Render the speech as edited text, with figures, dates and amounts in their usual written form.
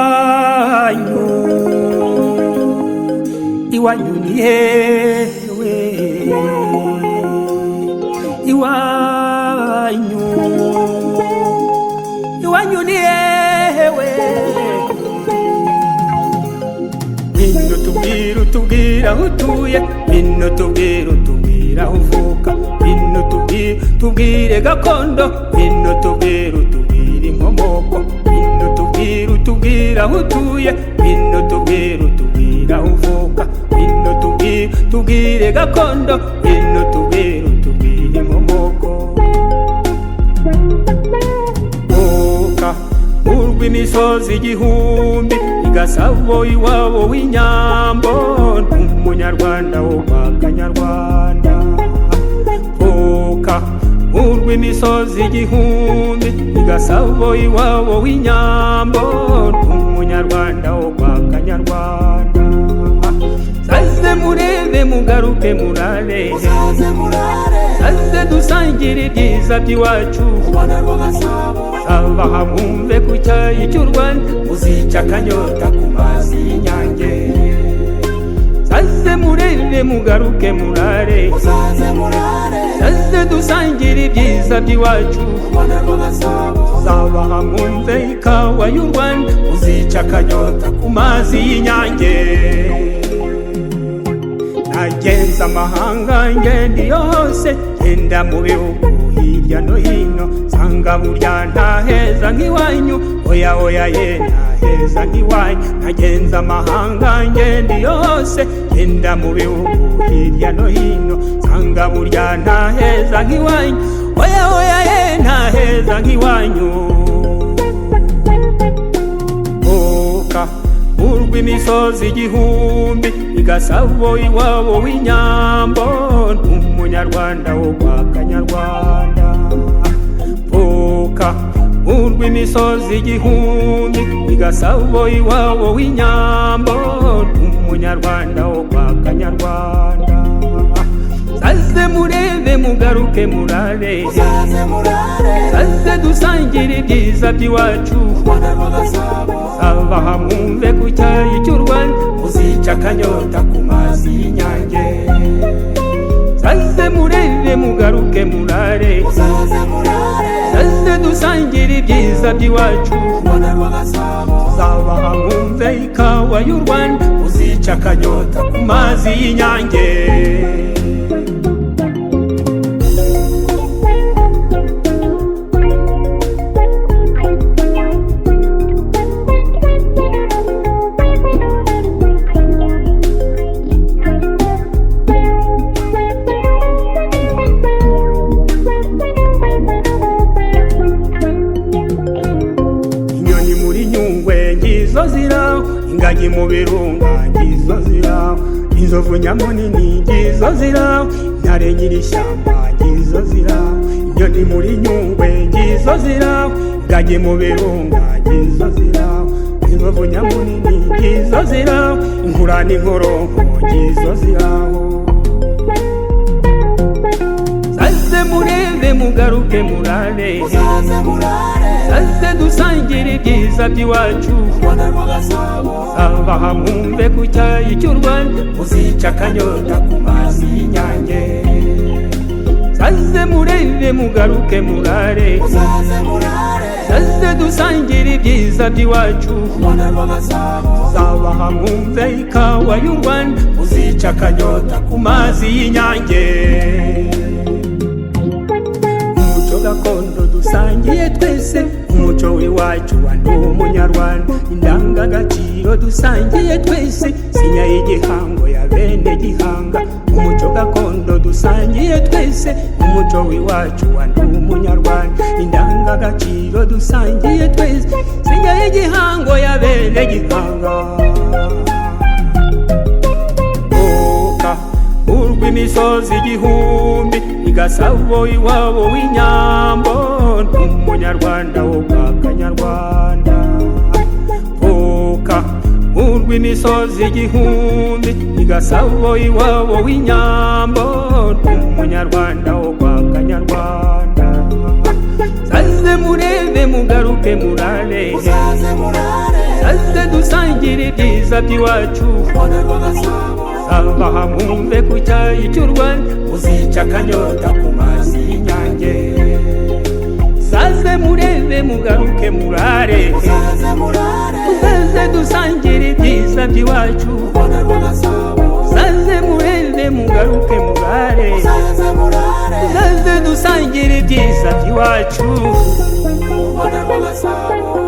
Iwanyu, iwanyu ni hewe? Iwanyu, iwanyu ni hewe? Ngwino tubwire, utubwire aho utuye. Ngwino tubwire, utubwire aho uvuka. Ngwino tubwire, tubwire gakondo. Ngwino tubwire, utubwire inkomoko. Ngwino tubwire, utubwire aho utuye. Ngwino tubwire, utubwire aho uvuka. Ngwino tubwire, tubwire gakondo. Ngwino tubwire, utubwire inkomoko. Vuka urw'imisozi igihumbi, igasabo iwabo w'inyambo, n'umunyarwanda wo kwa Kanyarwanda. Vuka urw'imisozi igihumbi, igasabo iwabo w'inyambo, n'umunyarwanda wo kwa Kanyarwanda. Saze murebe, mugaruke murare. Muzaze murare. Saze dusangire ibyiza by'iwacu. U Rwanda rw'Agasabo. Abaha mwumve ku cyayi cy'u Rwanda, muzica akanyota ku mazi y'Inyange. Saze murebe, mugaruke murare. Muzaze murare. Saze dusangire ibyiza by'iwacu. U Rwanda rw'Agasabo. Zabaha mwumve ikawa y'u Rwanda, muzica akanyota ku mazi y'Inyange. Nagenza amahanga, ngenda iyo hose, ngenda mu bihugu hirya no hino, nsanga burya nta heza nk'iwanyu. Oya, oya ye, nta heza nk'iwanyu. Nagenza amahanga, ngenda iyo hose, ngenda mu bihugu hirya no hino, nsanga burya nta heza nk'iwanyu. Oya, oya ye, nta heza nk'iwanyu. Vuka urw'imisozi igihumbi, igasabo iwabo w'inyambo, n'umunyarwanda wo kwa Kanyarwanda. Vuka urw'imisozi igihumbi, igasabo iwabo w'inyambo, n'umunyarwanda wo kwa Kanyarwanda. Saze murebe, mugaruke murare. Muzaze murare. Saze dusangire ibyiza by'iwacu. U Rwanda rw'Agasabo. Abaha mwumve ku cyayi cy'u Rwanda, muzica akanyota ku mazi y'Inyange. Saze murebe, mugaruke murare. Muzaze murare. Saze dusangire ibyiza by'iwacu. U Rwanda rw'Agasabo. Zabaha mwumve ikawa y'u Rwanda, muzica akanyota ku mazi y'Inyange. Inyoni muri Nyungwe ngizo ziraho, ingagi mu birunga ngizo ziraho, inzovu nyamunini ngizo ziraho, intare nyir'ishyamba ngizo ziraho. Inyoni muri Nyungwe ngizo ziraho, ingagi mu birunga ngizo ziraho, inzovu nyamunini ngizo ziraho, inkura n'inkoronko ngizo ziraho. Saze murebe, mugaruke murare. Muzaze murare. Saze dusangire ibyiza by'iwacu. U Rwanda rw'Agasabo. Abaha mwumve ku cyayi cy'u Rwanda, muzica akanyota ku mazi y'Inyange. Saze murebe, mugaruke murare. Muzaze murare. Saze dusangire ibyiza by'iwacu. U Rwanda rw'Agasabo. Zabaha mwumve ikawa y'u Rwanda, muzica akanyota ku mazi y'Inyange. Umuco gakondo dusangiye twese, umuco w'iwacu wa ndi umunyarwanda. Indangagaciro dusangiye twese, sinya y'igihango ya bene Gihanga. Umuco gakondo dusangiye twese, umuco w'iwacu wa ndi umunyarwanda. Indangagaciro dusangiye twese, sinya y'igihango ya bene Gihanga. Vuka urw'imisozi igihumbi, igasabo iwabo w'inyambo, n'umunyarwanda wo kwa Kanyarwanda. Vuka urw'imisozi igihumbi, igasabo iwabo w'inyambo, n'umunyarwanda wo kwa Kanyarwanda. Saze murebe. murebe mugaruke murare. Muzaze murare. Muzaze dusangire ibyiza by'iwacu. Rwanda rwa Gasabo. Abaha mwumve ku cyayi cy'u Rwanda, muzica akanyota ku mazi y'Inyange. Saze murebe mugaruke murare. Muzaze murare. Muzaze dusangire ibyiza by'iwacu. Rwanda rwa Gasabo. Saze murebe mugaruke murare. Muzaze murare. Muzaze dusangire ibyiza by'iwacu. Rwanda rwa Gasabo.